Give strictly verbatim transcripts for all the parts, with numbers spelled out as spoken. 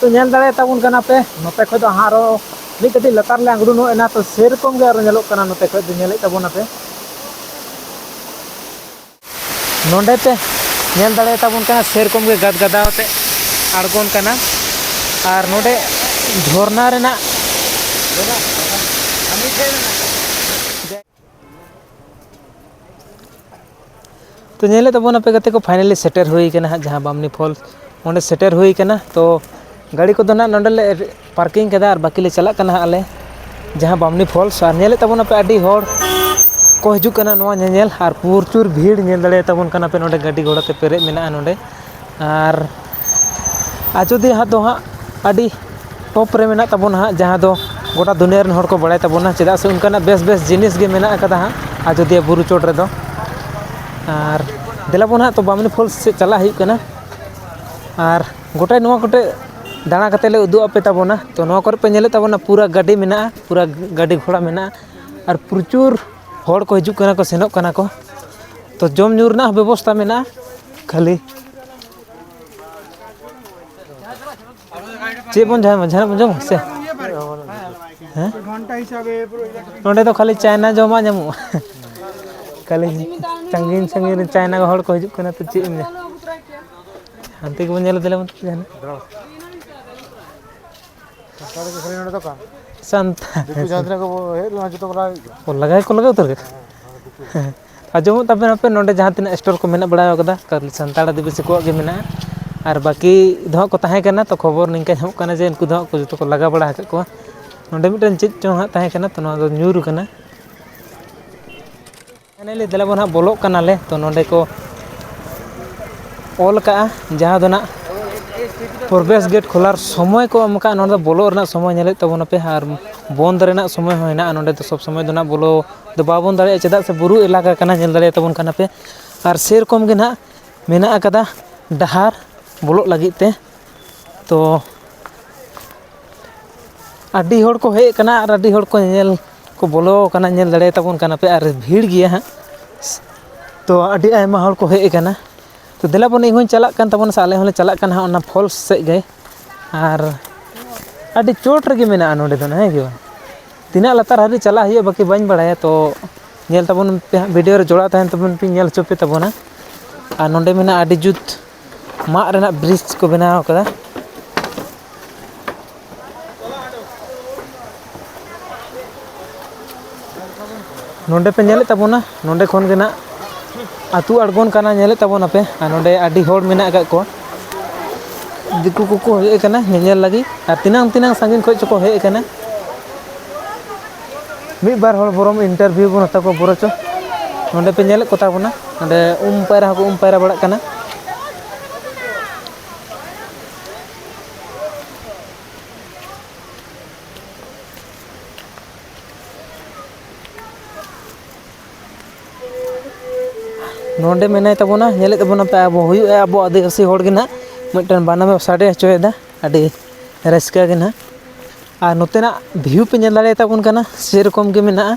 ᱛᱚ, ᱧᱮᱞ ᱫᱟᱲᱮᱭᱟᱛᱟᱵᱚᱱ ᱠᱟᱱᱟ ᱯᱮ, ᱱᱚᱛᱮ ᱠᱷᱚᱡ ᱫᱚ ᱦᱟᱸᱜ ᱟᱨᱚ ᱢᱤᱫ ᱠᱟᱹᱴᱤᱡ ᱞᱟᱛᱟᱨ ᱞᱮ ᱟᱬᱜᱚᱱᱚᱜ ᱮᱱᱟ, ᱛᱚ ᱥᱮᱨᱚᱠᱚᱢ ᱜᱮ ᱟᱨᱚ ᱧᱮᱞᱚᱜ ᱠᱟᱱᱟ ᱱᱚᱛᱮ ᱠᱷᱚᱡ ᱫᱚ, ᱧᱮᱞᱮᱫ ᱛᱟᱵᱚᱱᱟᱯᱮ᱾ ᱱᱚᱸᱰᱮ ᱯᱮ ᱧᱮᱞ ᱫᱟᱲᱮᱭᱟᱛᱟᱵᱚᱱ ᱠᱟᱱᱟ, ᱥᱮᱨᱚᱠᱚᱢ ᱜᱮ ᱜᱟᱫ ᱜᱟᱫᱟᱣ ᱛᱮ ᱟᱬᱜᱚᱱ ᱠᱟᱱᱟ᱾ ᱟᱨ ᱱᱚᱸᱰᱮ ᱡᱷᱚᱨᱱᱟ ᱨᱮᱱᱟᱜ ᱛᱚ, ᱧᱮᱞᱮᱫ ᱛᱟᱵᱚᱱ ᱟᱯᱮ ᱜᱟᱛᱮ ᱠᱚ, finally ᱥᱮᱴᱮᱨ ᱦᱩᱭ ᱠᱟᱱᱟ ᱦᱟᱸᱜ ᱡᱟᱦᱟᱸ ᱵᱟᱢᱱᱤ ᱯᱷᱚᱞᱥ, ᱚᱸᱰᱮ ᱥᱮᱴᱮᱨ ᱦᱩᱭ ᱠᱟᱱᱟ᱾ ᱛᱚ, ᱜᱟᱹᱰᱤ ᱠᱚᱫᱚ ᱱᱟᱜ ᱱᱚᱸᱰᱮ ᱞᱮ ᱯᱟᱨᱠᱤᱝ ᱠᱟᱫᱟ ᱟᱨ ᱵᱟᱹᱠᱤ ᱞᱮ ᱪᱟᱞᱟᱜ ᱠᱟᱱᱟ ᱦᱟᱸᱜ ᱟᱞᱮ ᱡᱟᱦᱟᱸ ᱵᱟᱢᱱᱤ ᱯᱷᱚᱞᱥ᱾ ᱟᱨ ᱧᱮᱞᱮᱫ ᱛᱟᱵᱚᱱ ᱟᱯᱮ, ᱟᱹᱰᱤ ᱦᱚᱲ ᱠᱚ ᱦᱤᱡᱩᱜ ᱠᱟᱱᱟ ᱱᱚᱣᱟ ᱧᱮᱧᱮᱞ, ᱟᱨ ᱯᱨᱚᱪᱩᱨ ᱵᱷᱤᱲ ᱧᱮᱞ ᱫᱟᱲᱮᱭᱟᱜ ᱛᱟᱵᱚᱱ ᱠᱟᱱᱟ ᱯᱮ, ᱱᱚᱸᱰᱮ ᱜᱟᱹᱰᱤ ᱜᱷᱚᱲᱟ ᱛᱮ ᱯᱮᱨᱮᱡ ᱢᱮᱱᱟᱜᱼᱟ ᱱᱚᱸᱰᱮ᱾ ᱟᱨ ᱟᱡᱳᱫᱤᱭᱟᱹ ᱦᱟᱴ ᱫᱚ ᱦᱟᱸᱜ ᱟᱹᱰᱤ ᱴᱚᱯ ᱨᱮ ᱢᱮᱱᱟᱜ ᱛᱟᱵᱚᱱᱟ ᱦᱟᱸᱜ, ᱡᱟᱦᱟᱸ ᱫᱚ ᱜᱚᱴᱟ ᱫᱩᱱᱤᱭᱟᱹ ᱨᱮᱱ ᱦᱚᱲ ᱠᱚ ᱵᱟᱲᱟᱭ ᱛᱟᱵᱚᱱᱟ, ᱪᱮᱫᱟᱜ ᱥᱮ ᱚᱱᱠᱟᱱᱟᱜ ᱵᱮᱥ ᱵᱮᱥ ᱡᱤᱱᱤᱥ ᱜᱮ ᱢᱮᱱᱟᱜ ᱟᱠᱟᱫᱟ ᱦᱟᱸᱜ ᱟᱡᱳᱫᱤᱭᱟᱹ ᱵᱩᱨᱩ ᱪᱚᱴ ᱨᱮᱫᱚ᱾ ᱟᱨ ᱫᱮᱞᱟ ᱵᱚᱱ ᱦᱟᱸᱜ ᱛᱚ ᱵᱟᱢᱱᱤ ᱯᱷᱚᱞᱥ ᱥᱮᱫ ᱪᱟᱞᱟᱜ ᱦᱩᱭᱩᱜ ᱠᱟᱱᱟ᱾ ᱟᱨ ᱜᱚᱴᱟ ᱱᱚᱣᱟ ᱠᱚᱴᱮᱡ ᱫᱟᱬᱟ ᱠᱟᱛᱮ ᱞᱮ ᱩᱫᱩᱜ ᱟᱯᱮ ᱛᱟᱵᱚᱱᱟ᱾ ᱛᱚ, ᱱᱚᱣᱟ ᱠᱚᱨᱮ ᱯᱮ ᱧᱮᱞᱮᱫ ᱛᱟᱵᱚᱱᱟ, ᱯᱩᱨᱟᱹ ᱜᱟᱹᱰᱤ ᱢᱮᱱᱟᱜᱼᱟ, ᱯᱩᱨᱟᱹ ᱜᱟᱹᱰᱤ ᱜᱷᱚᱲᱟ ᱢᱮᱱᱟᱜᱼᱟ, ᱟᱨ ᱯᱨᱚᱪᱩᱨ ᱦᱚᱲ ᱠᱚ ᱦᱤᱡᱩᱜ ᱠᱟᱱᱟ ᱠᱚ, ᱥᱮᱱᱚᱜ ᱠᱟᱱᱟ ᱠᱚ᱾ ᱛᱚ, ᱡᱚᱢ ᱧᱩ ᱨᱮᱱᱟᱜ ᱦᱚᱸ ᱵᱮᱵᱚᱥᱛᱷᱟ ᱢᱮᱱᱟᱜᱼᱟ, ᱠᱷᱟᱹᱞᱤ ᱪᱮᱫ ᱵᱚᱱ ᱡᱟᱦᱟᱸ ᱡᱟᱦᱟᱱᱟᱜ ᱵᱚᱱ ᱡᱚᱢᱟ ᱥᱮ? ᱦᱮᱸ? ᱜᱷᱚᱱᱴᱟ ᱦᱤᱥᱟᱵᱮ ᱯᱩᱨᱟᱹ ᱤᱞᱟᱠᱟ᱾ ᱱᱚᱸᱰᱮ ᱫᱚ ᱠᱷᱟᱹᱞᱤ ᱪᱟᱭᱱᱟ ᱡᱚᱢᱟᱜ ᱧᱟᱢᱚᱜᱼᱟ᱾ ᱠᱷᱟᱹᱞᱤ ᱥᱟᱺᱜᱤᱧ ᱥᱟᱺᱜᱤᱧ ᱨᱮᱱ ᱪᱟᱭᱱᱟ ᱦᱚᱲ ᱠᱚ ᱦᱤᱡᱩᱜ ᱠᱟᱱᱟ, ᱛᱚ ᱪᱮᱫ ᱮᱢ ᱧᱟᱢᱟ? ᱦᱟᱱᱛᱮ ᱜᱮᱵᱚᱱ ᱧᱮᱞ ᱤᱫᱤ ᱞᱮᱵᱚᱱ ᱡᱟᱦᱟᱱᱟᱜ᱾ ᱥᱟᱱᱛᱟᱲ ᱜᱮ ᱠᱷᱟᱹᱞᱤ ᱱᱚᱰᱮ ᱫᱚᱠᱟᱱ? ᱥᱟᱱᱛᱟᱲ᱾ ᱫᱤᱠᱩ ᱡᱟᱦᱟᱸ ᱛᱤᱱᱟᱹᱜ ᱠᱚ ᱦᱮᱡ ᱞᱮᱱᱟ, ᱡᱚᱛᱚ ᱠᱚ ᱞᱟᱜᱟ ᱠᱮᱫ ᱠᱚᱣᱟ᱾ ᱚ, ᱞᱟᱜᱟ ᱜᱮᱠᱚ ᱞᱟᱜᱟ ᱩᱛᱟᱹᱨ ᱠᱮᱫ ᱠᱚᱣᱟ? ᱦᱮᱸ, ᱦᱮᱸ, ᱫᱤᱠᱩ᱾ ᱦᱮᱸ᱾ ᱟᱸᱡᱚᱢᱚᱜ ᱛᱟᱵᱮᱱ ᱦᱟᱯᱮ, ᱱᱚᱰᱮ ᱡᱟᱦᱟᱸ ᱛᱤᱱᱟᱹᱜ ᱥᱴᱚᱞ ᱠᱚ ᱢᱮᱱᱟᱜ ᱵᱟᱲᱟ ᱟᱠᱟᱫᱟ, ᱠᱷᱟᱹᱞᱤ ᱥᱟᱱᱛᱟᱲ ᱟᱹᱫᱤᱵᱟᱹᱥᱤ ᱠᱚᱣᱟᱜ ᱜᱮ ᱢᱮᱱᱟᱜᱼᱟ᱾ ᱟᱨ ᱵᱟᱹᱠᱤ ᱫᱚ ᱦᱟᱸᱜ ᱠᱚ ᱛᱟᱦᱮᱸ ᱠᱟᱱᱟ, ᱛᱚ ᱠᱷᱚᱵᱚᱨ ᱱᱤᱝᱠᱟ ᱧᱟᱢᱚᱜ ᱠᱟᱱᱟ ᱡᱮ ᱩᱱᱠᱩ ᱫᱚ ᱦᱟᱸᱜ ᱠᱚ ᱡᱚᱛᱚ ᱠᱚ ᱞᱟᱜᱟ ᱵᱟᱲᱟ ᱟᱠᱟᱫ ᱠᱚᱣᱟ᱾ ᱱᱚᱰᱮ ᱢᱤᱫᱴᱮᱱ ᱪᱮᱫ ᱪᱚᱝ ᱦᱟᱸᱜ ᱛᱟᱦᱮᱸ ᱠᱟᱱᱟ, ᱛᱚ ᱱᱚᱣᱟ ᱫᱚ ᱧᱩᱨ ᱟᱠᱟᱱᱟ᱾ ᱯᱷᱟᱭᱱᱟᱞᱤ ᱫᱮᱞᱟ ᱵᱚᱱ ᱦᱟᱸᱜ ᱵᱚᱞᱚᱜ ᱠᱟᱱᱟᱞᱮ᱾ ᱛᱚ, ᱱᱚᱸᱰᱮ ᱠᱚ ᱚᱞ ᱠᱟᱜᱼᱟ, ᱡᱟᱦᱟᱸ ᱫᱚ ᱱᱟᱜ ᱯᱨᱚᱵᱮᱥ ᱜᱮᱴ ᱠᱷᱳᱞᱟᱨ ᱥᱚᱢᱚᱭ ᱠᱚ ᱮᱢ ᱠᱟᱜᱼᱟ᱾ ᱱᱚᱸᱰᱮ ᱫᱚ ᱵᱚᱞᱚᱜ ᱨᱮᱱᱟᱜ ᱥᱚᱢᱚᱭ ᱧᱮᱞᱮᱫ ᱛᱟᱵᱚᱱᱟᱯᱮ, ᱟᱨ ᱵᱚᱱᱫ ᱨᱮᱱᱟᱜ ᱥᱚᱢᱚᱭ ᱦᱚᱸ ᱦᱮᱱᱟᱜᱼᱟ᱾ ᱱᱚᱸᱰᱮ ᱫᱚ ᱥᱚᱵ ᱥᱚᱢᱚᱭ ᱫᱚ ᱱᱟᱜ ᱵᱚᱞᱚ ᱫᱚ ᱵᱟᱵᱚᱱ ᱫᱟᱲᱮᱭᱟᱜᱼᱟ, ᱪᱮᱫᱟᱜ ᱥᱮ ᱵᱩᱨᱩ ᱮᱞᱟᱠᱟ ᱠᱟᱱᱟ, ᱧᱮᱞ ᱫᱟᱲᱮᱭᱟᱜ ᱛᱟᱵᱚᱱ ᱠᱟᱱᱟ ᱯᱮ᱾ ᱟᱨ ᱥᱮᱨᱚᱠᱚᱢ ᱜᱮ ᱱᱟᱜ ᱢᱮᱱᱟᱜ ᱟᱠᱟᱫᱟ ᱰᱟᱦᱟᱨ ᱵᱚᱞᱚᱜ ᱞᱟᱹᱜᱤᱫ ᱛᱮ᱾ ᱛᱚ, ᱟᱹᱰᱤ ᱦᱚᱲ ᱠᱚ ᱦᱮᱡ ᱟᱠᱟᱱᱟ ᱟᱨ ᱟᱹᱰᱤ ᱦᱚᱲ ᱠᱚ ᱧᱮᱧᱮᱞ ᱠᱚ ᱵᱚᱞᱚ ᱟᱠᱟᱱᱟ, ᱧᱮᱞ ᱫᱟᱲᱮᱭᱟᱛᱟᱵᱚᱱ ᱠᱟᱱᱟ ᱯᱮ, ᱟᱨ ᱵᱷᱤᱲ ᱜᱮᱭᱟ ᱦᱟᱸᱜ᱾ ᱛᱚ, ᱟᱹᱰᱤ ᱟᱭᱢᱟ ᱦᱚᱲ ᱠᱚ ᱦᱮᱡ ᱟᱠᱟᱱᱟ᱾ ᱛᱚ, ᱫᱮᱞᱟ ᱵᱚᱱ, ᱤᱧ ᱦᱚᱸᱧ ᱪᱟᱞᱟᱜ ᱠᱟᱱ ᱛᱟᱵᱚᱱᱟ ᱥᱮ, ᱟᱞᱮ ᱦᱚᱸᱞᱮ ᱪᱟᱞᱟᱜ ᱠᱟᱱᱟ ᱦᱟᱸᱜ ᱚᱱᱟ ᱯᱷᱚᱞᱥ ᱥᱮᱫ ᱜᱮ᱾ ᱟᱨ ᱟᱹᱰᱤ ᱪᱚᱴ ᱨᱮᱜᱮ ᱢᱮᱱᱟᱜᱼᱟ ᱱᱚᱰᱮ ᱫᱚ, ᱦᱮᱸ ᱜᱮ ᱵᱟᱝ? ᱛᱤᱱᱟᱹᱜ ᱞᱟᱛᱟᱨ ᱦᱟᱹᱵᱤᱡ ᱪᱟᱞᱟᱜ ᱦᱩᱭᱩᱜᱼᱟ ᱵᱟᱹᱠᱤ ᱵᱟᱹᱧ ᱵᱟᱲᱟᱭᱟ, ᱛᱚ ᱧᱮᱞ ᱛᱟᱵᱚᱱ ᱯᱮ ᱦᱟᱸᱜ, ᱵᱷᱤᱰᱤᱭᱳ ᱨᱮ ᱡᱚᱲᱟᱣ ᱛᱟᱦᱮᱱ ᱛᱟᱵᱚᱱ ᱯᱮ, ᱧᱮᱞ ᱦᱚᱪᱚ ᱯᱮ ᱛᱟᱵᱚᱱᱟ᱾ ᱟᱨ ᱱᱚᱰᱮ ᱢᱮᱱᱟᱜᱼᱟ ᱟᱹᱰᱤ ᱡᱩᱛ ᱢᱟᱫ ᱨᱮᱱᱟᱜ ᱵᱨᱤᱡᱽ ᱠᱚ ᱵᱮᱱᱟᱣ ᱠᱟᱫᱟ᱾ ᱱᱚᱰᱮ ᱯᱮ ᱧᱮᱞᱮᱫ ᱛᱟᱵᱚᱱᱟ, ᱱᱚᱰᱮ ᱠᱷᱚᱱ ᱜᱮ ᱱᱟᱜ ᱟᱹᱛᱩ ᱟᱬᱜᱚᱱ ᱠᱟᱱᱟ, ᱧᱮᱞᱮᱫ ᱛᱟᱵᱚᱱᱟᱯᱮ᱾ ᱟᱨ ᱱᱚᱰᱮ ᱟᱹᱰᱤ ᱦᱚᱲ ᱢᱮᱱᱟᱜ ᱟᱠᱟᱫ ᱠᱚᱣᱟ, ᱫᱤᱠᱩ ᱠᱚᱠᱚ ᱦᱮᱡ ᱟᱠᱟᱱᱟ ᱧᱮᱧᱮᱞ ᱞᱟᱹᱜᱤᱫ, ᱟᱨ ᱛᱤᱱᱟᱹᱝ ᱛᱤᱱᱟᱹᱝ ᱥᱟᱺᱜᱤᱧ ᱠᱷᱚᱱ ᱪᱚᱠᱚ ᱦᱮᱡ ᱟᱠᱟᱱᱟ᱾ ᱢᱤᱫ ᱵᱟᱨ ᱦᱚᱲ ᱵᱚᱨᱚᱢ ᱤᱱᱴᱟᱨᱵᱷᱤᱭᱩ ᱵᱚᱱ ᱦᱟᱛᱟᱣ ᱠᱚᱣᱟ ᱵᱚᱨᱚᱪᱚ᱾ ᱱᱚᱰᱮ ᱯᱮ ᱧᱮᱞᱮᱫ ᱠᱚᱛᱟ ᱵᱚᱱᱟ, ᱱᱚᱰᱮ ᱩᱢ ᱯᱟᱭᱨᱟ ᱦᱚᱸᱠᱚ ᱩᱢ ᱯᱟᱭᱨᱟ ᱵᱟᱲᱟᱜ ᱠᱟᱱᱟ᱾ ᱱᱚᱰᱮ ᱢᱮᱱᱟᱭ ᱛᱟᱵᱚᱱᱟ, ᱧᱮᱞᱮᱫ ᱛᱟᱵᱚᱱᱟᱯᱮ, ᱟᱵᱚ ᱦᱩᱭᱩᱜᱼᱟ, ᱟᱵᱚ ᱟᱹᱫᱤᱵᱟᱹᱥᱤ ᱦᱚᱲ ᱜᱮ ᱱᱟᱦᱟᱜ ᱢᱤᱫᱴᱮᱱ ᱵᱟᱱᱟᱢᱮ ᱥᱟᱰᱮ ᱦᱚᱪᱚᱭᱮᱫᱟ, ᱟᱹᱰᱤ ᱨᱟᱹᱥᱠᱟᱹ ᱜᱮ ᱱᱟᱦᱟᱜ᱾ ᱟᱨ ᱱᱚᱛᱮᱱᱟᱜ ᱵᱷᱤᱭᱩ ᱯᱮ ᱧᱮᱞ ᱫᱟᱲᱮᱭᱟᱛᱟ ᱵᱚᱱ ᱠᱟᱱᱟ, ᱥᱮᱨᱚᱠᱚᱢ ᱜᱮ ᱢᱮᱱᱟᱜᱼᱟ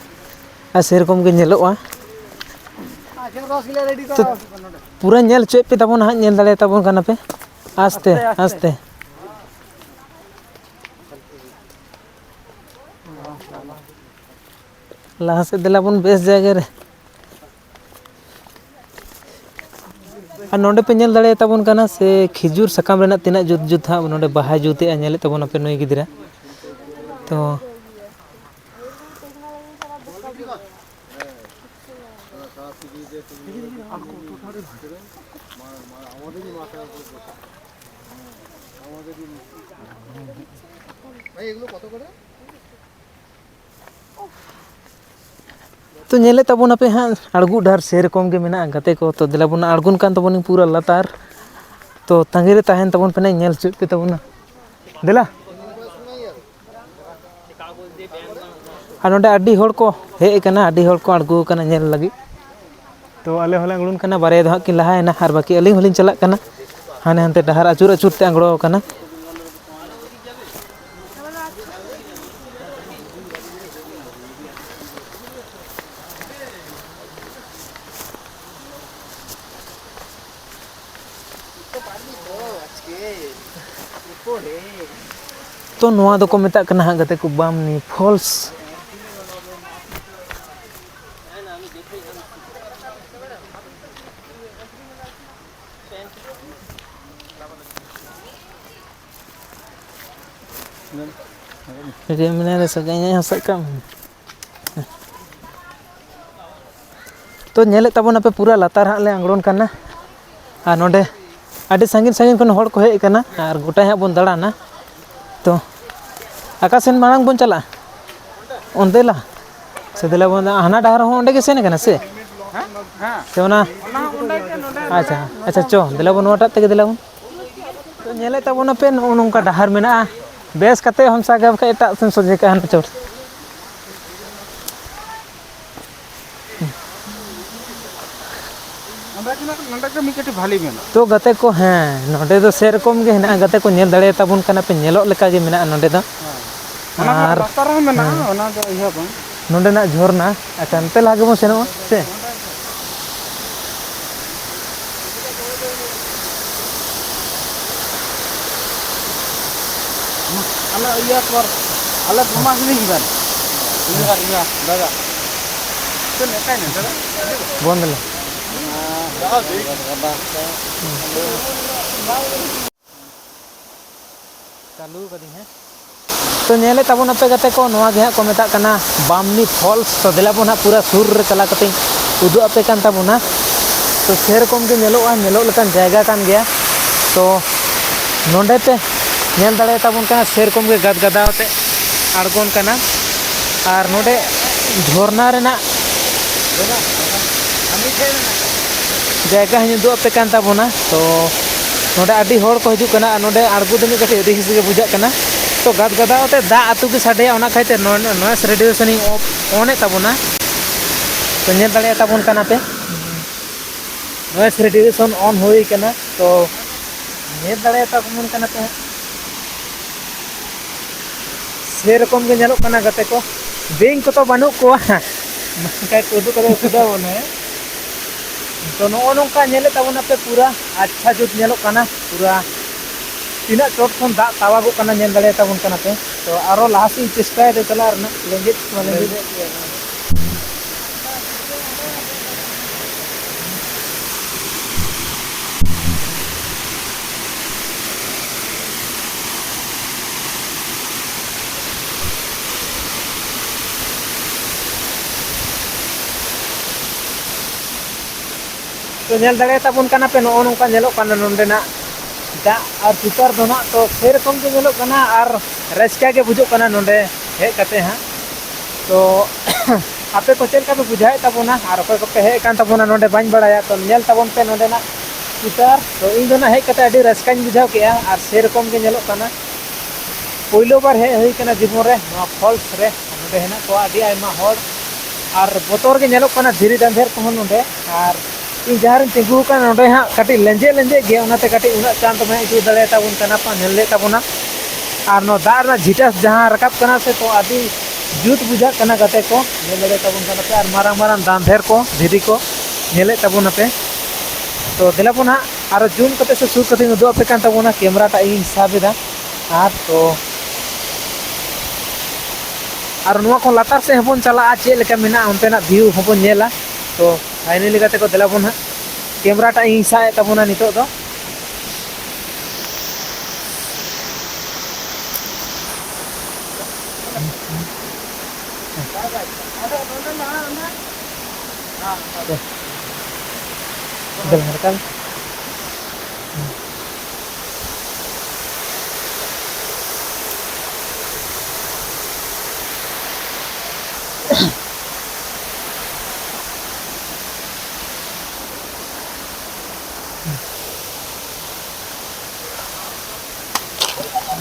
ᱟᱨ ᱥᱮᱨᱚᱠᱚᱢ ᱜᱮ ᱧᱮᱞᱚᱜᱼᱟ᱾ ᱛᱚ ᱯᱩᱨᱟᱹ ᱧᱮᱞ ᱦᱚᱪᱚᱭᱮᱫ ᱯᱮ ᱛᱟᱵᱚᱱᱟ ᱦᱟᱸᱜ, ᱧᱮᱞ ᱫᱟᱲᱮᱭᱟᱛᱟ ᱵᱚᱱ ᱠᱟᱱᱟ ᱯᱮ ᱟᱥᱛᱮ ᱟᱥᱛᱮ᱾ ᱞᱟᱦᱟ ᱥᱮᱫ ᱫᱮᱞᱟ ᱵᱚᱱ ᱵᱮᱥ ᱡᱟᱭᱜᱟ ᱨᱮ᱾ ᱟᱨ ᱱᱚᱰᱮ ᱯᱮ ᱧᱮᱞ ᱫᱟᱲᱮᱭᱟᱛᱟ ᱵᱚᱱ ᱠᱟᱱᱟ ᱥᱮ ᱠᱷᱤᱡᱩᱨ ᱥᱟᱠᱟᱢ ᱨᱮᱱᱟᱜ ᱛᱤᱱᱟᱹᱜ ᱡᱩᱛ ᱡᱩᱛ ᱦᱟᱸᱜ ᱱᱚᱰᱮ ᱵᱟᱦᱟᱭ ᱡᱩᱛᱮᱜᱼᱟ, ᱧᱮᱞᱮᱫ ᱛᱟᱵᱚᱱᱟᱯᱮ ᱱᱩᱭ ᱜᱤᱫᱽᱨᱟᱹ᱾ ᱛᱚ ᱛᱚ ᱧᱮᱞᱮᱫ ᱛᱟᱵᱚᱱᱟᱯᱮ ᱦᱟᱸᱜ, ᱟᱬᱜᱚ ᱰᱟᱦᱟᱨ ᱥᱮᱨᱚᱠᱚᱢ ᱜᱮ ᱢᱮᱱᱟᱜᱼᱟ ᱜᱟᱛᱮ ᱠᱚ᱾ ᱛᱚ ᱫᱮᱞᱟ ᱵᱚᱱ ᱟᱬᱜᱚᱱ ᱠᱟᱱ ᱛᱟᱵᱚᱱᱟᱹᱧ ᱯᱩᱨᱟᱹ ᱞᱟᱛᱟᱨ᱾ ᱛᱚ ᱛᱟᱺᱜᱤ ᱨᱮ ᱛᱟᱦᱮᱱ ᱛᱟᱵᱚᱱ ᱯᱮ, ᱧᱮᱞ ᱦᱚᱪᱚᱭᱮᱫ ᱯᱮ ᱛᱟᱵᱚᱱᱟ᱾ ᱫᱮᱞᱟ᱾ ᱟᱨ ᱱᱚᱰᱮ ᱟᱹᱰᱤ ᱦᱚᱲ ᱠᱚ ᱦᱮᱡ ᱟᱠᱟᱱᱟ, ᱟᱹᱰᱤ ᱦᱚᱲ ᱠᱚ ᱟᱬᱜᱚ ᱟᱠᱟᱱᱟ ᱧᱮᱞ ᱞᱟᱹᱜᱤᱫ᱾ ᱛᱚ ᱟᱞᱮ ᱦᱚᱸᱞᱮ ᱟᱬᱜᱚᱱ ᱠᱟᱱᱟ, ᱵᱟᱨᱭᱟ ᱫᱚ ᱦᱟᱸᱜ ᱠᱤᱱ ᱞᱟᱦᱟᱭᱮᱱᱟ ᱟᱨ ᱵᱟᱹᱠᱤ ᱟᱹᱞᱤᱧ ᱦᱚᱸᱞᱤᱧ ᱪᱟᱞᱟᱜ ᱠᱟᱱᱟ᱾ ᱦᱟᱱᱮ ᱦᱟᱱᱛᱮ ᱰᱟᱦᱟᱨ ᱟᱹᱪᱩᱨ ᱟᱹᱪᱩᱨ ᱛᱮ ᱟᱬᱜᱚ ᱟᱠᱟᱱᱟ᱾ ᱛᱚ, ᱱᱚᱣᱟ ᱫᱚᱠᱚ ᱢᱮᱛᱟᱜ ᱠᱟᱱᱟ ᱦᱟᱸᱜ, ᱜᱟᱛᱮ ᱠᱚ, ᱵᱟᱢᱱᱤ ᱯᱷᱚᱞᱥ᱾ ᱨᱤᱢᱤᱞ ᱨᱮ ᱥᱟᱡᱟᱣ ᱤᱧ ᱦᱚᱸ ᱥᱟᱵ ᱠᱟᱜ ᱢᱮ᱾ ᱛᱚ, ᱧᱮᱞᱮᱫ ᱛᱟᱵᱚᱱᱟᱯᱮ, ᱯᱩᱨᱟᱹ ᱞᱟᱛᱟᱨ ᱦᱟᱸᱜ ᱞᱮ ᱟᱬᱜᱚᱱ ᱠᱟᱱᱟ᱾ ᱟᱨ ᱱᱚᱰᱮ ᱟᱹᱰᱤ ᱥᱟᱺᱜᱤᱧ ᱥᱟᱺᱜᱤᱧ ᱠᱷᱚᱱ ᱦᱚᱲ ᱠᱚ ᱦᱮᱡ ᱟᱠᱟᱱᱟ ᱟᱨ ᱜᱚᱴᱟ ᱦᱟᱸᱜ ᱵᱚᱱ ᱫᱟᱬᱟᱱᱟ᱾ ᱛᱚ, ᱚᱠᱟ ᱥᱮᱱ ᱢᱟᱲᱟᱝ ᱵᱚᱱ ᱪᱟᱞᱟᱜᱼᱟ? ᱚᱱᱛᱮ ᱞᱟ ᱥᱮ ᱫᱮᱞᱟ ᱵᱚᱱ, ᱦᱟᱱᱟ ᱰᱟᱦᱟᱨ ᱦᱚᱸ ᱚᱸᱰᱮ ᱜᱮ ᱥᱮᱱ ᱠᱟᱱᱟ ᱥᱮ? ᱥᱮ ᱚᱱᱟ? ᱟᱪᱪᱷᱟ, ᱟᱪᱪᱷᱟ, ᱪᱚ, ᱫᱮᱞᱟ ᱵᱚᱱ ᱱᱚᱣᱟᱴᱟᱜ ᱛᱮᱜᱮ ᱫᱮᱞᱟ ᱵᱚᱱ᱾ ᱛᱚ, ᱧᱮᱞᱮᱫ ᱛᱟᱵᱚᱱᱟᱯᱮ, ᱱᱚᱜᱼᱚ ᱱᱚᱝᱠᱟ ᱰᱟᱦᱟᱨ ᱢᱮᱱᱟᱜᱼᱟ᱾ ᱵᱮᱥ ᱠᱟᱛᱮ ᱦᱚᱢᱥᱟ ᱜᱮ, ᱵᱟᱠᱷᱟᱡ ᱮᱴᱟᱜ ᱥᱮᱱ ᱥᱚᱡᱷᱮ ᱠᱟᱜᱼᱟ, ᱦᱟᱱᱛᱮ ᱪᱚᱴ᱾ ᱱᱚᱰᱮ ᱠᱷᱚᱱᱟᱜ, ᱱᱚᱰᱮ ᱜᱮ ᱢᱤᱫ ᱠᱟᱹᱴᱤᱡ ᱵᱷᱟᱞᱤ ᱢᱮᱱᱟᱜᱼᱟ᱾ ᱛᱚ, ᱜᱟᱛᱮ ᱠᱚ, ᱦᱮᱸ, ᱱᱚᱰᱮ ᱫᱚ ᱥᱮᱨᱚᱠᱚᱢ ᱜᱮ ᱦᱮᱱᱟᱜᱼᱟ, ᱜᱟᱛᱮ ᱠᱚ, ᱧᱮᱞ ᱫᱟᱲᱮᱭᱟᱛᱟᱵᱚᱱ ᱠᱟᱱᱟ ᱯᱮ, ᱧᱮᱞᱚᱜ ᱞᱮᱠᱟ ᱜᱮ ᱢᱮᱱᱟᱜᱼᱟ ᱱᱚᱰᱮ ᱫᱚ᱾ ᱦᱮᱸ᱾ ᱚᱱᱟ ᱟᱨ ᱞᱟᱛᱟᱨ ᱨᱮᱦᱚᱸ ᱢᱮᱱᱟᱜᱼᱟ, ᱦᱮᱸ᱾ ᱚᱱᱟ ᱫᱚ ᱤᱭᱟᱹ ᱵᱟᱝ᱾ ᱱᱚᱰᱮᱱᱟᱜ ᱡᱷᱚᱨᱱᱟ᱾ ᱟᱪᱪᱷᱟ, ᱱᱚᱛᱮ ᱞᱟᱦᱟ ᱜᱮᱵᱚᱱ ᱥᱮᱱᱚᱜᱼᱟ ᱥᱮ? ᱟᱞᱮ ᱤᱭᱟᱹ ᱯᱚᱨ, ᱟᱞᱮ ᱵᱚᱢᱟ ᱦᱤᱲᱤᱧ ᱵᱮᱱ᱾ ᱤᱧ ᱟᱨ ᱤᱧ ᱫᱟᱫᱟ᱾ ᱪᱮᱫ ᱞᱮᱠᱟᱭ ᱱᱟ ᱫᱟᱫᱟ? ᱵᱚᱱᱫ ᱞᱮ᱾ ᱪᱟᱹᱞᱩ ᱠᱟᱹᱫᱟᱹᱧ ᱦᱮᱸ᱾ ᱛᱚ, ᱧᱮᱞᱮᱫ ᱛᱟᱵᱚᱱᱟᱯᱮ ᱜᱟᱛᱮ ᱠᱚ, ᱱᱚᱣᱟ ᱜᱮ ᱦᱟᱸᱜ ᱠᱚ ᱢᱮᱛᱟᱜ ᱠᱟᱱᱟ ᱵᱟᱢᱱᱤ ᱯᱷᱚᱞᱥ᱾ ᱛᱚ, ᱫᱮᱞᱟ ᱵᱚᱱ ᱦᱟᱸᱜ ᱯᱩᱨᱟᱹ ᱥᱩᱨ ᱨᱮ ᱪᱟᱞᱟᱣ ᱠᱟᱛᱮᱧ ᱩᱫᱩᱜ ᱟᱯᱮ ᱠᱟᱱ ᱛᱟᱵᱚᱱᱟ᱾ ᱛᱚ, ᱥᱮᱨᱚᱠᱚᱢ ᱜᱮ ᱧᱮᱞᱚᱜᱼᱟ, ᱧᱮᱞᱚᱜ ᱞᱮᱠᱟᱱ ᱡᱟᱭᱜᱟ ᱠᱟᱱ ᱜᱮᱭᱟ᱾ ᱛᱚ, ᱱᱚᱰᱮ ᱯᱮ ᱧᱮᱞ ᱫᱟᱲᱮᱭᱟᱛᱟᱵᱚᱱ ᱠᱟᱱᱟ, ᱥᱮᱨᱚᱠᱚᱢ ᱜᱮ ᱜᱟᱫ ᱜᱟᱫᱟᱣ ᱛᱮ ᱟᱬᱜᱚᱱ ᱠᱟᱱᱟ᱾ ᱟᱨ ᱱᱚᱰᱮ ᱡᱷᱚᱨᱱᱟ ᱨᱮᱱᱟᱜ ᱡᱟᱭᱜᱟ ᱦᱚᱸᱧ ᱩᱫᱩᱜ ᱟᱯᱮ ᱠᱟᱱ ᱛᱟᱵᱚᱱᱟ᱾ ᱛᱚ, ᱱᱚᱰᱮ ᱟᱹᱰᱤ ᱦᱚᱲ ᱠᱚ ᱦᱤᱡᱩᱜ ᱠᱟᱱᱟ ᱟᱨ ᱱᱚᱰᱮ ᱟᱬᱜᱚ ᱫᱚ ᱢᱤᱫ ᱠᱟᱹᱴᱤᱡ ᱨᱤᱥᱠ ᱜᱮ ᱵᱩᱡᱷᱟᱹᱜ ᱠᱟᱱᱟ᱾ ᱛᱚ, ᱜᱟᱫ ᱜᱟᱫᱟᱣ ᱛᱮ ᱫᱟᱜ ᱟᱹᱛᱩ ᱜᱮ ᱥᱟᱰᱮᱭᱟ, ᱚᱱᱟ ᱠᱷᱟᱹᱛᱤᱨ ᱱᱚᱭᱮᱥ ᱨᱮᱰᱤᱭᱩᱥᱚᱱ ᱤᱧ ᱚᱱ ᱮᱫ ᱛᱟᱵᱚᱱᱟ᱾ ᱛᱚ, ᱧᱮᱞ ᱫᱟᱲᱮᱭᱟᱛᱟᱵᱚᱱ ᱠᱟᱱᱟ ᱯᱮ, ᱱᱚᱭᱮᱥ ᱨᱮᱰᱤᱭᱩᱥᱚᱱ ᱚᱱ ᱦᱩᱭ ᱠᱟᱱᱟ᱾ ᱛᱚ, ᱧᱮᱞ ᱫᱟᱲᱮᱭᱟᱛᱟᱵᱚᱱ ᱠᱟᱱᱟ ᱯᱮ ᱦᱟᱸᱜ᱾ ᱥᱮᱨᱚᱠᱚᱢ ᱜᱮ ᱧᱮᱞᱚᱜ ᱠᱟᱱᱟ ᱜᱟᱛᱮ ᱠᱚ, ᱵᱤᱧ ᱠᱚᱫᱚ ᱵᱟᱹᱱᱩᱜ ᱠᱚᱣᱟ᱾ ᱵᱟᱝᱠᱷᱟᱡ ᱠᱚ ᱩᱫᱩᱜ ᱠᱟᱛᱮ ᱠᱚ ᱠᱷᱩᱫᱟᱹᱣ ᱵᱚᱱᱟ, ᱦᱮᱸ? ᱛᱚ, ᱱᱚᱜᱼᱚ ᱱᱚᱝᱠᱟ ᱧᱮᱞᱮᱫ ᱛᱟᱵᱚᱱᱟᱯᱮ, ᱯᱩᱨᱟ ᱟᱪᱪᱷᱟ ᱡᱩᱛ ᱧᱮᱞᱚᱜ ᱠᱟᱱᱟ, ᱯᱩᱨᱟ ᱛᱤᱱᱟᱹᱜ ᱪᱚᱴ ᱠᱷᱚᱱ ᱫᱟᱜ ᱛᱟᱣᱟᱜᱚᱜ ᱠᱟᱱᱟ, ᱧᱮᱞ ᱫᱟᱲᱮᱭᱟᱛᱟᱵᱚᱱ ᱠᱟᱱᱟ ᱯᱮ᱾ ᱛᱚ ᱟᱨᱚ ᱞᱟᱦᱟ ᱥᱮᱫ ᱤᱧ ᱪᱮᱥᱴᱟᱭᱮᱫᱟ ᱪᱟᱞᱟᱜ ᱨᱮᱱᱟᱜ, ᱞᱮᱸᱡᱮᱫ ᱢᱟ ᱞᱮᱸᱡᱮᱫ᱾ ᱛᱚ ᱧᱮᱞ ᱫᱟᱲᱮᱭᱟᱛᱟᱵᱚᱱ ᱠᱟᱱᱟ ᱯᱮ, ᱱᱚᱜᱼᱚ ᱱᱚᱝᱠᱟ ᱧᱮᱞᱚᱜ ᱠᱟᱱᱟ ᱱᱚᱸᱰᱮᱱᱟᱜ ᱫᱟᱜ ᱟᱨ ᱪᱤᱛᱟᱹᱨ ᱫᱚ ᱱᱟᱜ᱾ ᱛᱚ ᱥᱮᱨᱚᱠᱚᱢ ᱜᱮ ᱧᱮᱞᱚᱜ ᱠᱟᱱᱟ ᱟᱨ ᱨᱟᱹᱥᱠᱟᱹ ᱜᱮ ᱵᱩᱡᱷᱟᱹᱜ ᱠᱟᱱᱟ ᱱᱚᱸᱰᱮ ᱦᱮᱡ ᱠᱟᱛᱮ ᱦᱟᱸᱜ᱾ ᱛᱚ ᱟᱯᱮ ᱠᱚ ᱪᱮᱫ ᱞᱮᱠᱟ ᱯᱮ ᱵᱩᱡᱷᱟᱹᱣᱮᱫ ᱛᱟᱵᱚᱱᱟ ᱟᱨ ᱚᱠᱚᱭ ᱠᱚᱯᱮ ᱦᱮᱡ ᱟᱠᱟᱱ ᱛᱟᱵᱚᱱᱟ ᱱᱚᱸᱰᱮ, ᱵᱟᱹᱧ ᱵᱟᱲᱟᱭᱟ᱾ ᱛᱚ ᱧᱮᱞ ᱛᱟᱵᱚᱱ ᱯᱮ ᱱᱚᱸᱰᱮᱱᱟᱜ ᱪᱤᱛᱟᱹᱨ᱾ ᱛᱚ ᱤᱧ ᱫᱚ ᱱᱟᱜ ᱦᱮᱡ ᱠᱟᱛᱮ ᱟᱹᱰᱤ ᱨᱟᱹᱥᱠᱟᱹᱧ ᱵᱩᱡᱷᱟᱹᱣ ᱠᱮᱜᱼᱟ ᱟᱨ ᱥᱮᱨᱚᱠᱚᱢ ᱜᱮ ᱧᱮᱞᱚᱜ ᱠᱟᱱᱟ᱾ ᱯᱳᱭᱞᱳ ᱵᱟᱨ ᱦᱮᱡ ᱦᱩᱭ ᱠᱟᱱᱟ ᱡᱤᱵᱚᱱ ᱨᱮ ᱱᱚᱣᱟ falls ᱨᱮ, ᱱᱚᱸᱰᱮ ᱦᱮᱱᱟᱜ ᱠᱚᱣᱟ ᱟᱹᱰᱤ ᱟᱭᱢᱟ ᱦᱚᱲ ᱟᱨ ᱵᱚᱛᱚᱨ ᱜᱮ ᱧᱮᱞᱚᱜ ᱠᱟᱱᱟ ᱫᱷᱤᱨᱤ ᱫᱟᱸᱫᱷᱮᱨ ᱠᱚᱦᱚᱸ ᱱᱚᱸᱰᱮ᱾ ᱟᱨ ᱤᱧ ᱡᱟᱦᱟᱸ ᱨᱤᱧ ᱛᱤᱸᱜᱩ ᱟᱠᱟᱱᱟ ᱱᱚᱸᱰᱮ ᱦᱟᱸᱜ ᱠᱟᱹᱴᱤᱡ ᱞᱮᱸᱡᱮᱫ ᱞᱮᱸᱡᱮᱫ ᱜᱮ, ᱚᱱᱟᱛᱮ ᱠᱟᱹᱴᱤᱡ ᱩᱱᱟᱹᱜ ᱪᱟᱬ ᱫᱚ ᱵᱟᱹᱧ ᱩᱫᱩᱜ ᱫᱟᱲᱮᱭᱟᱛᱟᱵᱚᱱ ᱠᱟᱱᱟ ᱯᱮ, ᱧᱮᱞ ᱞᱮᱫ ᱛᱟᱵᱚᱱᱟ᱾ ᱟᱨ ᱱᱚᱣᱟ ᱫᱟᱜ ᱨᱮᱱᱟᱜ ᱡᱷᱤᱴᱟᱥ ᱡᱟᱦᱟᱸ ᱨᱟᱠᱟᱵ ᱠᱟᱱᱟ ᱥᱮ, ᱛᱚ ᱟᱹᱰᱤ ᱡᱩᱛ ᱵᱩᱡᱷᱟᱹᱜ ᱠᱟᱱᱟ ᱜᱟᱛᱮ ᱠᱚ, ᱧᱮᱞ ᱫᱟᱲᱮᱭᱟᱛᱟᱵᱚᱱ ᱠᱟᱱᱟ ᱯᱮ᱾ ᱟᱨ ᱢᱟᱨᱟᱝ ᱢᱟᱨᱟᱝ ᱫᱟᱸᱫᱷᱮᱨ ᱠᱚ, ᱫᱷᱤᱨᱤ ᱠᱚ ᱧᱮᱞᱮᱫ ᱛᱟᱵᱚᱱᱟ ᱯᱮ᱾ ᱛᱚ ᱫᱮᱞᱟ ᱵᱚᱱ ᱦᱟᱸᱜ ᱟᱨᱚ ᱡᱩᱢ ᱠᱟᱛᱮ ᱥᱮ ᱥᱩᱨ ᱠᱟᱛᱮᱧ ᱩᱫᱩᱜ ᱟᱯᱮ ᱠᱟᱱ ᱛᱟᱵᱚᱱᱟ, ᱠᱮᱢᱮᱨᱟ ᱴᱟᱜ ᱤᱧ ᱥᱟᱵ ᱮᱫᱟ᱾ ᱟᱨ ᱛᱚ ᱟᱨ ᱱᱚᱣᱟ ᱠᱷᱚᱱ ᱞᱟᱛᱟᱨ ᱥᱮᱫ ᱦᱚᱸᱵᱚᱱ ᱪᱟᱞᱟᱜᱼᱟ, ᱪᱮᱫ ᱞᱮᱠᱟ ᱢᱮᱱᱟᱜᱼᱟ ᱚᱱᱛᱮᱱᱟᱜ view ᱦᱚᱸᱵᱚᱱ ᱧᱮᱞᱟ᱾ ᱛᱚ finally ᱜᱟᱛᱮ ᱠᱚ, ᱫᱮᱞᱟ ᱵᱚᱱ ᱦᱟᱸᱜ, ᱠᱮᱢᱮᱨᱟ ᱴᱟᱜ ᱤᱧ ᱥᱟᱵ ᱮᱫ ᱛᱟᱵᱚᱱᱟ ᱱᱤᱛᱚᱜ ᱫᱚ᱾ ᱫᱮᱞᱟ ᱨᱟᱠᱟᱵ᱾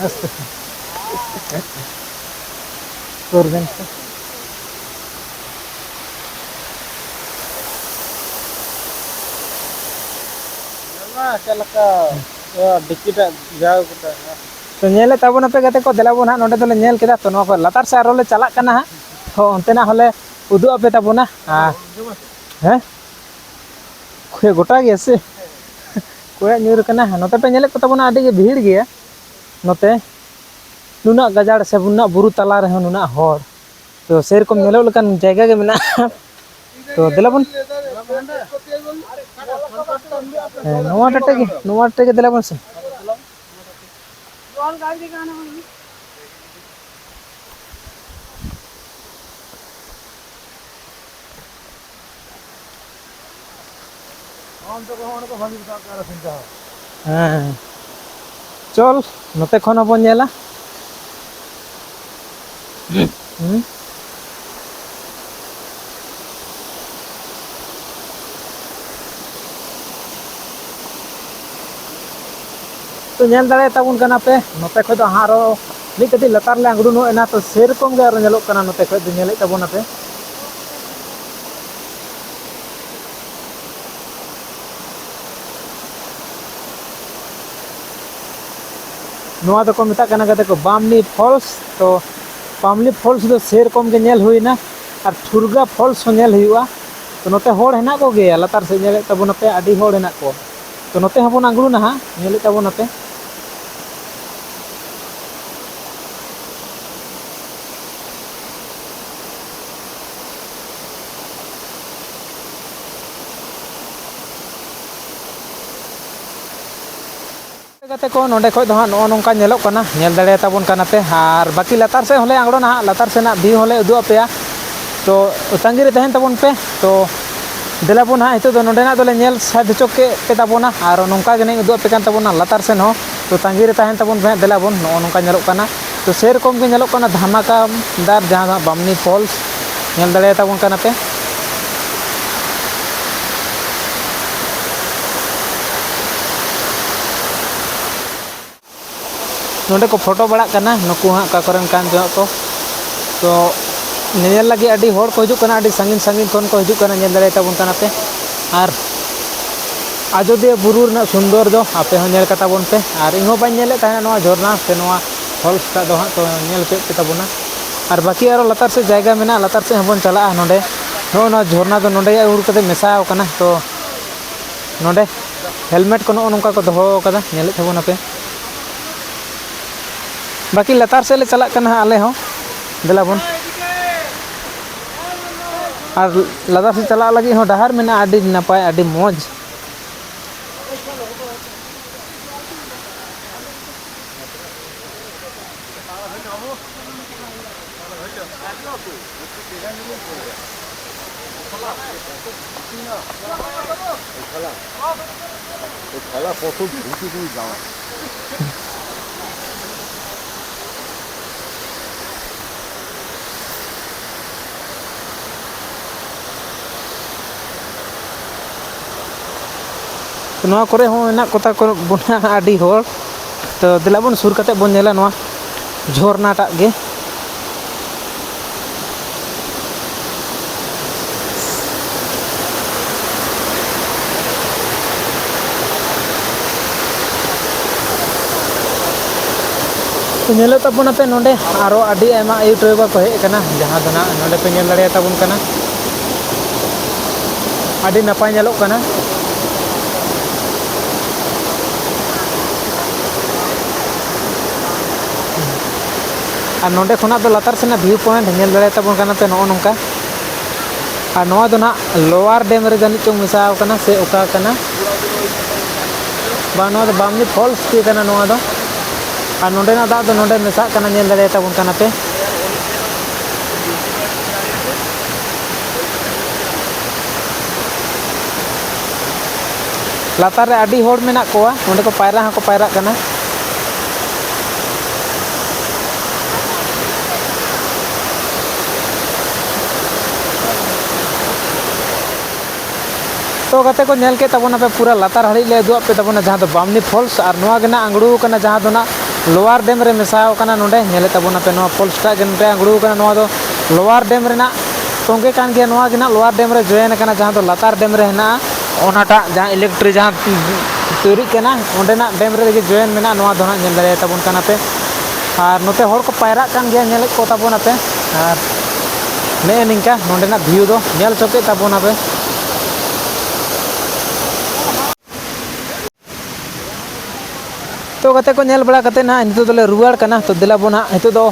ᱟᱥᱛᱮ᱾ ᱥᱩᱨ ᱵᱮᱱ ᱥᱮ᱾ ᱧᱮᱞ ᱢᱟ ᱪᱮᱫ ᱞᱮᱠᱟ, ᱰᱤᱠᱤ ᱴᱟᱜ ᱡᱟᱣ ᱠᱟᱫᱟ᱾ ᱛᱚ ᱧᱮᱞᱮᱫ ᱛᱟᱵᱚᱱᱟᱯᱮ ᱜᱟᱛᱮ ᱠᱚ, ᱫᱮᱞᱟ ᱵᱚᱱ ᱦᱟᱸᱜ, ᱱᱚᱸᱰᱮ ᱫᱚᱞᱮ ᱧᱮᱞ ᱠᱮᱫᱟ᱾ ᱛᱚ ᱱᱚᱣᱟ ᱠᱷᱚᱱ ᱞᱟᱛᱟᱨ ᱥᱮᱫ ᱟᱨᱚ ᱞᱮ ᱪᱟᱞᱟᱜ ᱠᱟᱱᱟ ᱦᱟᱸᱜ᱾ ᱛᱚ ᱚᱱᱛᱮᱱᱟᱜ ᱦᱚᱸᱞᱮ ᱩᱫᱩᱜ ᱟᱯᱮ ᱛᱟᱵᱚᱱᱟ᱾ ᱟᱨ ᱦᱮᱸ, ᱜᱚᱴᱟ ᱜᱮᱭᱟ ᱥᱮ? ᱠᱚᱭᱚᱜ ᱧᱩᱨ ᱠᱟᱱᱟ᱾ ᱱᱚᱛᱮ ᱯᱮ ᱧᱮᱞᱮᱫ ᱠᱚ ᱛᱟᱵᱚᱱᱟ, ᱟᱹᱰᱤ ᱜᱮ ᱵᱷᱤᱲ ᱜᱮᱭᱟ ᱱᱚᱛᱮ᱾ ᱱᱩᱱᱟᱹᱜ ᱜᱟᱡᱟᱲ ᱥᱮ ᱱᱩᱱᱟᱹᱜ ᱵᱩᱨᱩ ᱛᱟᱞᱟ ᱨᱮᱦᱚᱸ ᱱᱩᱱᱟᱹᱜ ᱦᱚᱲ, ᱛᱚ ᱥᱮᱨᱚᱠᱚᱢ ᱧᱮᱞᱚᱜ ᱞᱮᱠᱟᱱ ᱡᱟᱭᱜᱟ ᱜᱮ ᱢᱮᱱᱟᱜᱼᱟ᱾ ᱛᱚ ᱫᱮᱞᱟ ᱵᱚᱱ, ᱦᱮᱸ, ᱱᱚᱣᱟ ᱴᱟᱴᱟ ᱜᱮ, ᱱᱚᱣᱟ ᱴᱟᱴᱟ ᱜᱮ ᱫᱮᱞᱟ ᱵᱚᱱ ᱥᱮ᱾ ᱦᱮᱸ, ᱪᱚᱞ, ᱱᱚᱛᱮ ᱠᱷᱚᱱ ᱦᱚᱸᱵᱚᱱ ᱧᱮᱞᱟ᱾ ᱦᱩᱸ᱾ ᱛᱚ, ᱧᱮᱞ ᱫᱟᱲᱮᱭᱟᱛᱟᱵᱚᱱ ᱠᱟᱱᱟ ᱯᱮ, ᱱᱚᱛᱮ ᱠᱷᱚᱡ ᱫᱚ ᱦᱟᱸᱜ ᱟᱨᱚ ᱢᱤᱫ ᱠᱟᱹᱴᱤᱡ ᱞᱟᱛᱟᱨ ᱞᱮ ᱟᱬᱜᱚᱱᱚᱜ ᱮᱱᱟ, ᱛᱚ ᱥᱮᱨᱚᱠᱚᱢ ᱜᱮ ᱟᱨᱚ ᱧᱮᱞᱚᱜ ᱠᱟᱱᱟ ᱱᱚᱛᱮ ᱠᱷᱚᱡ ᱫᱚ, ᱧᱮᱞᱮᱫ ᱛᱟᱵᱚᱱᱟᱯᱮ᱾ ᱱᱚᱣᱟ ᱫᱚᱠᱚ ᱢᱮᱛᱟᱜ ᱠᱟᱱᱟ ᱜᱟᱛᱮ ᱠᱚ ᱵᱟᱢᱱᱤ ᱯᱷᱚᱞᱥ᱾ ᱛᱚ ᱵᱟᱢᱱᱤ ᱯᱷᱚᱞᱥ ᱫᱚ ᱥᱮᱨᱚᱠᱚᱢ ᱜᱮ ᱧᱮᱞ ᱦᱩᱭᱱᱟ, ᱟᱨ ᱴᱷᱩᱨᱜᱟ ᱯᱷᱚᱞᱥ ᱦᱚᱸ ᱧᱮᱞ ᱦᱩᱭᱩᱜᱼᱟ᱾ ᱛᱚ ᱱᱚᱛᱮ ᱦᱚᱲ ᱦᱮᱱᱟᱜ ᱠᱚᱜᱮᱭᱟ, ᱞᱟᱛᱟᱨ ᱥᱮᱫ ᱧᱮᱞᱮᱫ ᱛᱟᱵᱚᱱᱟᱯᱮ ᱟᱹᱰᱤ ᱦᱚᱲ ᱦᱮᱱᱟᱜ ᱠᱚᱣᱟ᱾ ᱛᱚ ᱱᱚᱛᱮ ᱦᱚᱸᱵᱚᱱ ᱟᱬᱜᱚᱱᱟ ᱦᱟᱸᱜ, ᱧᱮᱞᱮᱫ ᱛᱟᱵᱚᱱᱟᱯᱮ᱾ ᱜᱟᱛᱮ ᱠᱚ, ᱱᱚᱸᱰᱮ ᱠᱷᱚᱡ ᱫᱚ ᱦᱟᱸᱜ ᱱᱚᱜᱼᱚ ᱱᱚᱝᱠᱟ ᱧᱮᱞᱚᱜ ᱠᱟᱱᱟ, ᱧᱮᱞ ᱫᱟᱲᱮᱭᱟᱛᱟᱵᱚᱱ ᱠᱟᱱᱟ ᱯᱮ᱾ ᱟᱨ ᱵᱟᱹᱠᱤ ᱞᱟᱛᱟᱨ ᱥᱮᱫ ᱦᱚᱸᱞᱮ ᱟᱬᱜᱚᱱᱟ ᱦᱟᱸᱜ, ᱞᱟᱛᱟᱨ ᱥᱮᱱᱟᱜ ᱵᱷᱤᱭᱩ ᱦᱚᱸᱞᱮ ᱩᱫᱩᱜ ᱟᱯᱮᱭᱟ᱾ ᱛᱚ ᱛᱟᱺᱜᱤ ᱨᱮ ᱛᱟᱦᱮᱱ ᱛᱟᱵᱚᱱ ᱯᱮ᱾ ᱛᱚ ᱫᱮᱞᱟ ᱵᱚᱱ ᱦᱟᱸᱜ, ᱱᱤᱛᱚᱜ ᱫᱚ ᱱᱚᱸᱰᱮᱱᱟᱜ ᱫᱚᱞᱮ ᱧᱮᱞ ᱥᱟᱹᱛ ᱦᱚᱪᱚ ᱠᱮᱫ ᱯᱮ ᱛᱟᱵᱚᱱᱟ, ᱟᱨ ᱱᱚᱝᱠᱟ ᱜᱮ ᱱᱟᱧ ᱩᱫᱩᱜ ᱟᱯᱮ ᱠᱟᱱ ᱛᱟᱵᱚᱱᱟ ᱞᱟᱛᱟᱨ ᱥᱮᱱ ᱦᱚᱸ᱾ ᱛᱚ ᱛᱟᱺᱜᱤ ᱨᱮ ᱛᱟᱦᱮᱱ ᱛᱟᱵᱚᱱ ᱯᱮ ᱦᱟᱸᱜ, ᱫᱮᱞᱟ ᱵᱚᱱ, ᱱᱚᱜᱼᱚ ᱱᱚᱝᱠᱟ ᱧᱮᱞᱚᱜ ᱠᱟᱱᱟ᱾ ᱛᱚ ᱥᱮᱨᱚᱠᱚᱢ ᱜᱮ ᱧᱮᱞᱚᱜ ᱠᱟᱱᱟ ᱫᱷᱟᱢᱟᱠᱟᱫᱟᱨ, ᱡᱟᱦᱟᱸ ᱫᱚ ᱦᱟᱸᱜ ᱵᱟᱢᱱᱤ ᱯᱷᱚᱞᱥ ᱧᱮᱞ ᱫᱟᱲᱮᱭᱟᱛᱟᱵᱚᱱ ᱠᱟᱱᱟ ᱯᱮ᱾ ᱱᱚᱸᱰᱮ ᱠᱚ ᱯᱷᱳᱴᱳ ᱵᱟᱲᱟᱜ ᱠᱟᱱᱟ ᱱᱩᱠᱩ ᱦᱟᱸᱜ, ᱚᱠᱟ ᱠᱚᱨᱮᱱ ᱠᱟᱱ ᱪᱚ ᱦᱟᱸᱜ ᱠᱚ᱾ ᱛᱚ ᱧᱮᱧᱮᱞ ᱞᱟᱹᱜᱤᱫ ᱟᱹᱰᱤ ᱦᱚᱲ ᱠᱚ ᱦᱤᱡᱩᱜ ᱠᱟᱱᱟ, ᱟᱹᱰᱤ ᱥᱟᱺᱜᱤᱧ ᱥᱟᱺᱜᱤᱧ ᱠᱷᱚᱱ ᱠᱚ ᱦᱤᱡᱩᱜ ᱠᱟᱱᱟ, ᱧᱮᱞ ᱫᱟᱲᱮᱭᱟᱛᱟᱵᱚᱱ ᱠᱟᱱᱟ ᱯᱮ᱾ ᱟᱨ ᱟᱡᱳᱫᱤᱭᱟᱹ ᱵᱩᱨᱩ ᱨᱮᱱᱟᱜ ᱥᱩᱱᱫᱚᱨ ᱫᱚ ᱟᱯᱮ ᱦᱚᱸ ᱧᱮᱞ ᱠᱟᱛᱟ ᱵᱚᱱ ᱯᱮ᱾ ᱟᱨ ᱤᱧ ᱦᱚᱸ ᱵᱟᱹᱧ ᱧᱮᱞᱮᱫ ᱛᱟᱦᱮᱱᱟ ᱱᱚᱣᱟ ᱡᱷᱚᱨᱱᱟ ᱥᱮ ᱱᱚᱣᱟ ᱯᱷᱚᱞᱥ ᱴᱟᱜ ᱫᱚ ᱦᱟᱸᱜ, ᱛᱚ ᱧᱮᱞ ᱦᱚᱪᱚᱭᱮᱫ ᱯᱮ ᱛᱟᱵᱚᱱᱟ᱾ ᱟᱨ ᱵᱟᱹᱠᱤ ᱟᱨᱚ ᱞᱟᱛᱟᱨ ᱥᱮᱫ ᱡᱟᱭᱜᱟ ᱢᱮᱱᱟᱜᱼᱟ, ᱞᱟᱛᱟᱨ ᱥᱮᱫ ᱦᱚᱸᱵᱚᱱ ᱪᱟᱞᱟᱜᱼᱟ᱾ ᱱᱚᱸᱰᱮ ᱱᱚᱜᱼᱚ ᱱᱚᱣᱟ ᱡᱷᱚᱨᱱᱟ ᱫᱚ ᱱᱚᱸᱰᱮ ᱟᱹᱭᱩᱨ ᱠᱟᱛᱮ ᱢᱮᱥᱟ ᱟᱠᱟᱱᱟ᱾ ᱛᱚ ᱱᱚᱸᱰᱮ ᱦᱮᱞᱢᱮᱴ ᱠᱚ ᱱᱚᱜᱼᱚ ᱱᱚᱝᱠᱟ ᱠᱚ ᱫᱚᱦᱚ ᱟᱠᱟᱫᱟ, ᱧᱮᱞᱮᱫ ᱛᱟᱵᱚᱱᱟᱯᱮ᱾ ᱵᱟᱹᱠᱤ ᱞᱟᱛᱟᱨ ᱥᱮᱫ ᱞᱮ ᱪᱟᱞᱟᱜ ᱠᱟᱱᱟ ᱦᱟᱸᱜ ᱟᱞᱮ ᱦᱚᱸ, ᱫᱮᱞᱟ ᱵᱚᱱ᱾ ᱟᱨ ᱞᱟᱛᱟᱨ ᱥᱮᱫ ᱪᱟᱞᱟᱜ ᱞᱟᱹᱜᱤᱫ ᱦᱚᱸ ᱰᱟᱦᱟᱨ ᱢᱮᱱᱟᱜᱼᱟ, ᱟᱹᱰᱤ ᱱᱟᱯᱟᱭ, ᱟᱹᱰᱤ ᱢᱚᱡᱽ᱾ ᱱᱚᱣᱟ ᱠᱚᱨᱮ ᱦᱚᱸ ᱢᱮᱱᱟᱜ ᱠᱚᱛᱟ ᱠᱚ ᱵᱚᱱᱟ ᱟᱹᱰᱤ ᱦᱚᱲ᱾ ᱛᱚ ᱫᱮᱞᱟ ᱵᱚᱱ ᱥᱩᱨ ᱠᱟᱛᱮ ᱵᱚᱱ ᱧᱮᱞᱟ ᱱᱚᱣᱟ ᱡᱷᱚᱨᱱᱟ ᱴᱟᱜ ᱜᱮ᱾ ᱛᱚ ᱧᱮᱞᱚᱜ ᱛᱟᱵᱚᱱᱟᱯᱮ ᱱᱚᱰᱮ ᱟᱨᱚ ᱟᱹᱰᱤ ᱟᱭᱢᱟ ᱤᱭᱩᱴᱩᱵᱟᱨ ᱠᱚ ᱦᱮᱡ ᱟᱠᱟᱱᱟ, ᱡᱟᱦᱟᱸ ᱫᱚ ᱱᱟᱜ ᱱᱚᱰᱮ ᱯᱮ ᱧᱮᱞ ᱫᱟᱲᱮᱭᱟᱛᱟᱵᱚᱱ ᱠᱟᱱᱟ᱾ ᱟᱹᱰᱤ ᱱᱟᱯᱟᱭ ᱧᱮᱞᱚᱜ ᱠᱟᱱᱟ᱾ ᱟᱨ ᱱᱚᱸᱰᱮ ᱠᱷᱚᱱᱟᱜ ᱫᱚ ᱞᱟᱛᱟᱨ ᱥᱮᱱᱟᱜ ᱵᱷᱤᱭᱩ ᱯᱚᱭᱮᱱᱴ ᱧᱮᱞ ᱫᱟᱲᱮᱭᱟᱛᱟᱵᱚᱱ ᱠᱟᱱᱟ ᱯᱮ ᱱᱚᱜᱼᱚ ᱱᱚᱝᱠᱟ᱾ ᱟᱨ ᱱᱚᱣᱟ ᱫᱚ ᱱᱟᱦᱟᱜ ᱞᱳᱣᱟᱨ ᱰᱮᱢ ᱨᱮ ᱡᱟᱹᱱᱤᱡ ᱪᱚᱝ ᱢᱮᱥᱟᱣ ᱠᱟᱱᱟ ᱥᱮ ᱚᱠᱟ ᱠᱟᱱᱟ? ᱵᱟᱝ, ᱱᱚᱣᱟ ᱫᱚ ᱵᱟᱢᱱᱤ ᱯᱷᱚᱞᱥ ᱜᱮ ᱠᱟᱱᱟ ᱱᱚᱣᱟ ᱫᱚ᱾ ᱟᱨ ᱱᱚᱸᱰᱮᱱᱟᱜ ᱫᱟᱜ ᱫᱚ ᱱᱚᱸᱰᱮ ᱢᱮᱥᱟᱜ ᱠᱟᱱᱟ, ᱧᱮᱞ ᱫᱟᱲᱮᱭᱟᱛᱟᱵᱚᱱ ᱠᱟᱱᱟ ᱯᱮ᱾ ᱞᱟᱛᱟᱨ ᱨᱮ ᱟᱹᱰᱤ ᱦᱚᱲ ᱢᱮᱱᱟᱜ ᱠᱚᱣᱟ, ᱱᱚᱸᱰᱮ ᱠᱚ ᱯᱟᱭᱨᱟ ᱦᱚᱸᱠᱚ ᱯᱟᱭᱨᱟᱜ ᱠᱟᱱᱟ᱾ ᱛᱚ ᱜᱟᱛᱮ ᱠᱚ, ᱧᱮᱞ ᱠᱮᱫ ᱛᱟᱵᱚᱱᱟᱯᱮ, ᱯᱩᱨᱟᱹ ᱞᱟᱛᱟᱨ ᱦᱟᱹᱨᱤᱡ ᱞᱮ ᱩᱫᱩᱜ ᱟᱫ ᱯᱮ ᱛᱟᱵᱚᱱᱟ, ᱡᱟᱦᱟᱸ ᱫᱚ ᱵᱟᱢᱱᱤ ᱯᱷᱚᱞᱥ, ᱟᱨ ᱱᱚᱣᱟ ᱜᱮ ᱱᱟᱜ ᱟᱝᱲᱩ ᱠᱟᱱᱟ, ᱡᱟᱦᱟᱸ ᱫᱚ ᱱᱟᱜ ᱞᱳᱣᱟᱨ ᱰᱮᱢ ᱨᱮ ᱢᱮᱥᱟᱣ ᱠᱟᱱᱟ᱾ ᱱᱚᱸᱰᱮ ᱧᱮᱞᱮᱫ ᱛᱟᱵᱚᱱᱟᱯᱮ, ᱱᱚᱣᱟ ᱯᱷᱚᱞᱥ ᱴᱟᱜ ᱜᱮ ᱱᱚᱸᱰᱮ ᱟᱝᱲᱩ ᱠᱟᱱᱟ᱾ ᱱᱚᱣᱟ ᱫᱚ ᱞᱳᱣᱟᱨ ᱰᱮᱢ ᱨᱮᱱᱟᱜ ᱛᱚᱸᱜᱮ ᱠᱟᱱ ᱜᱮᱭᱟ᱾ ᱱᱚᱣᱟ ᱜᱮ ᱱᱟᱜ ᱞᱳᱣᱟᱨ ᱰᱮᱢ ᱨᱮ ᱡᱚᱭᱮᱱ ᱠᱟᱱᱟ, ᱡᱟᱦᱟᱸ ᱫᱚ ᱞᱟᱛᱟᱨ ᱰᱮᱢ ᱨᱮ ᱦᱮᱱᱟᱜᱼᱟ, ᱚᱱᱟᱴᱟᱜ ᱡᱟᱦᱟᱸ ᱤᱞᱮᱠᱴᱨᱤ ᱡᱟᱦᱟᱸ ᱛᱩᱭᱨᱤᱜ ᱠᱟᱱᱟ, ᱚᱸᱰᱮᱱᱟᱜ ᱰᱮᱢ ᱨᱮᱜᱮ ᱡᱚᱭᱮᱱ ᱢᱮᱱᱟᱜᱼᱟ᱾ ᱱᱚᱣᱟ ᱫᱚ ᱱᱟᱜ ᱧᱮᱞ ᱫᱟᱲᱮᱭᱟᱛᱟᱵᱚᱱ ᱠᱟᱱᱟ ᱯᱮ᱾ ᱟᱨ ᱱᱚᱛᱮ ᱦᱚᱲ ᱠᱚ ᱯᱟᱭᱨᱟᱜ ᱠᱟᱱ ᱜᱮᱭᱟ, ᱧᱮᱞᱮᱫ ᱠᱚ ᱛᱟᱵᱚᱱᱟᱯᱮ᱾ ᱟᱨ ᱱᱮᱜᱼᱮ ᱱᱤᱝᱠᱟ ᱱᱚᱸᱰᱮᱱᱟᱜ ᱵᱷᱤᱭᱩ ᱫᱚ ᱧᱮᱞ ᱦᱚᱪᱚ ᱠᱮᱫ ᱛᱟᱵᱚᱱᱟᱯᱮ᱾ ᱛᱚ ᱜᱟᱛᱮ ᱠᱚ, ᱧᱮᱞ ᱵᱟᱲᱟ ᱠᱟᱛᱮ ᱱᱟᱦᱟᱜ ᱱᱤᱛᱚᱜ ᱫᱚᱞᱮ ᱨᱩᱣᱟᱹᱲ ᱠᱟᱱᱟ᱾ ᱛᱚ ᱫᱮᱞᱟ ᱵᱚᱱ ᱦᱟᱸᱜ ᱱᱤᱛᱚᱜ ᱫᱚ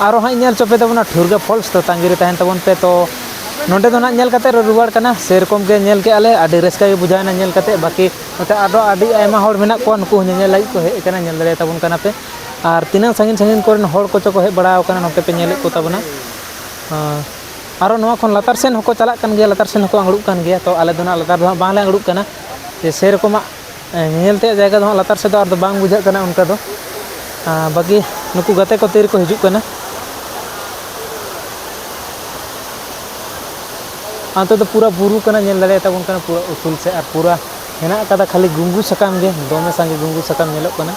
ᱟᱨᱚ ᱦᱟᱸᱜ ᱤᱧ ᱧᱮᱞ ᱦᱚᱪᱚ ᱯᱮ ᱛᱟᱵᱚᱱᱟ ᱴᱷᱩᱨᱜᱟᱹ ᱯᱷᱚᱞᱥ᱾ ᱛᱚ ᱛᱟᱺᱜᱤ ᱨᱮ ᱛᱟᱦᱮᱱ ᱛᱟᱵᱚᱱ ᱯᱮ᱾ ᱛᱚ ᱱᱚᱸᱰᱮ ᱫᱚ ᱱᱟᱦᱟᱜ ᱧᱮᱞ ᱠᱟᱛᱮ ᱞᱮ ᱨᱩᱣᱟᱹᱲ ᱠᱟᱱᱟ᱾ ᱥᱮᱨᱚᱠᱚᱢ ᱜᱮ ᱧᱮᱞ ᱠᱮᱜᱼᱟ ᱞᱮ, ᱟᱹᱰᱤ ᱨᱟᱹᱥᱠᱟᱹ ᱜᱮ ᱵᱩᱡᱷᱟᱹᱣ ᱮᱱᱟ ᱧᱮᱞ ᱠᱟᱛᱮ᱾ ᱵᱟᱹᱠᱤ ᱱᱚᱛᱮ ᱟᱨᱚ ᱟᱹᱰᱤ ᱟᱭᱢᱟ ᱦᱚᱲ ᱢᱮᱱᱟᱜ ᱠᱚᱣᱟ, ᱱᱩᱠᱩ ᱦᱚᱸ ᱧᱮᱧᱮᱞ ᱞᱟᱹᱜᱤᱫ ᱠᱚ ᱦᱮᱡ ᱟᱠᱟᱱᱟ, ᱧᱮᱞ ᱫᱟᱲᱮᱭᱟᱛᱟᱵᱚᱱ ᱠᱟᱱᱟ ᱯᱮ᱾ ᱟᱨ ᱛᱤᱱᱟᱹᱜ ᱥᱟᱺᱜᱤᱧ ᱥᱟᱺᱜᱤᱧ ᱠᱚᱨᱮᱱ ᱦᱚᱲ ᱠᱚᱪᱚ ᱠᱚ ᱦᱮᱡ ᱵᱟᱲᱟ ᱟᱠᱟᱱᱟ, ᱱᱚᱛᱮ ᱯᱮ ᱧᱮᱞᱮᱫ ᱠᱚ ᱛᱟᱵᱚᱱᱟ᱾ ᱟᱨ ᱟᱨᱚ ᱱᱚᱣᱟ ᱠᱷᱚᱱ ᱞᱟᱛᱟᱨ ᱥᱮᱱ ᱦᱚᱸᱠᱚ ᱪᱟᱞᱟᱜ ᱠᱟᱱ ᱜᱮᱭᱟ, ᱞᱟᱛᱟᱨ ᱥᱮᱱ ᱦᱚᱸᱠᱚ ᱟᱝᱲᱩᱜ ᱠᱟᱱ ᱜᱮᱭᱟ᱾ ᱛᱚ ᱟᱞᱮ ᱫᱚ ᱱᱟᱦᱟᱜ ᱞᱟᱛᱟᱨ ᱫᱚ ᱦᱟᱸᱜ ᱵᱟᱝᱞᱮ ᱟᱝᱲᱩᱜ ᱠᱟᱱᱟ, ᱡᱮ ᱥᱮᱨᱚᱠᱚᱢᱟᱜ ᱮ, ᱧᱮᱧᱮᱞ ᱛᱮᱭᱟᱜ ᱡᱟᱭᱜᱟ ᱫᱚ ᱦᱟᱸᱜ ᱞᱟᱛᱟᱨ ᱥᱮᱫ ᱫᱚ ᱟᱨ ᱫᱚ ᱵᱟᱝ ᱵᱩᱡᱷᱟᱹᱜ ᱠᱟᱱᱟ ᱚᱱᱠᱟ ᱫᱚ᱾ ᱟᱨ ᱵᱟᱹᱠᱤ ᱱᱩᱠᱩ ᱜᱟᱛᱮ ᱠᱚ ᱛᱤ ᱨᱮᱠᱚ ᱦᱤᱡᱩᱜ ᱠᱟᱱᱟ᱾ ᱚᱱᱛᱮ ᱫᱚ ᱯᱩᱨᱟᱹ ᱵᱩᱨᱩ ᱠᱟᱱᱟ, ᱧᱮᱞ ᱫᱟᱲᱮᱭᱟᱛᱟ ᱵᱚᱱ ᱠᱟᱱᱟ ᱯᱩᱨᱟᱹ ᱩᱥᱩᱞ ᱥᱮ, ᱟᱨ ᱯᱩᱨᱟᱹ ᱦᱮᱱᱟᱜ ᱟᱠᱟᱫᱟ ᱠᱷᱟᱹᱞᱤ ᱜᱩᱝᱜᱩ ᱥᱟᱠᱟᱢ ᱜᱮ, ᱫᱚᱢᱮ ᱥᱟᱸᱜᱮ ᱜᱩᱝᱜᱩ ᱥᱟᱠᱟᱢ ᱧᱮᱞᱚᱜ ᱠᱟᱱᱟ᱾